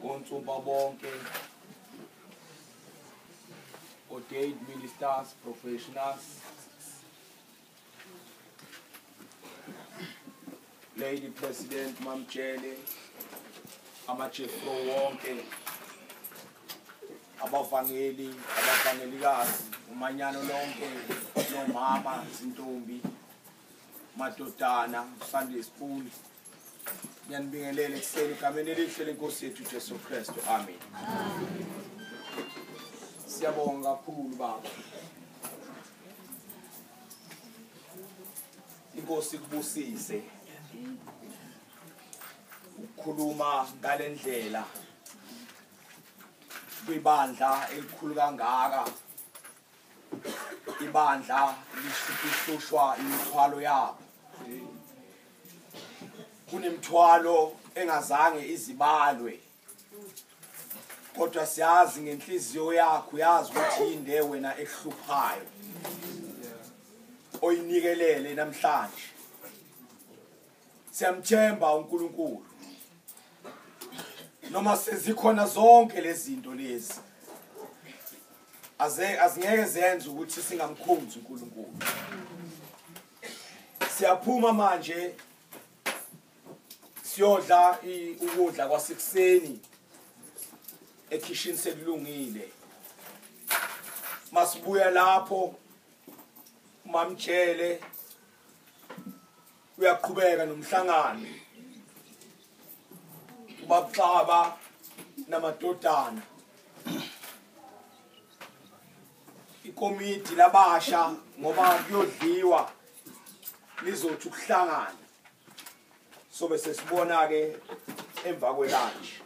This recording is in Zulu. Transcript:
Onsumpa bonke, ordained ministers, professionals, Lady President Mamjele, amaJeffro wonke, abavangeli, abavangelikazi, umanyano lonke, nomama, izintombi, madodana, Sunday school. Ngiyanibingelela ekuseni egameni elihle lenkosi yethu Jesu Kristu. Amen. Siyabonga kakhulu baba. Inkosi ikubusise. Ukukhuluma ngalendlela kwibandla elikhulu kangaka, ibandla lihlushwa imithwalo yabo. Kunemithwalo engazange izibalwe, kodwa siyazi ngenhliziyo yakho, uyazi ukuthi yini wena ekuhluphayo oyinikelele namhlanje. Siyamthemba uNkulunkulu noma sezikhona zonke lezi zinto lezi, azingeke zenze ukuthi singamkhonzi uNkulunkulu. Siyaphuma manje siyodla ukudla kwasekuseni ekhishini, sekulungile. Masibuya lapho uMamjele uyaqhubeka nomhlangano, ubabuxaba namadodana, ikomiti labasha, ngoba kuyodliwa lizothi ukuhlangana, sobe sesibona ke emva kwelunch.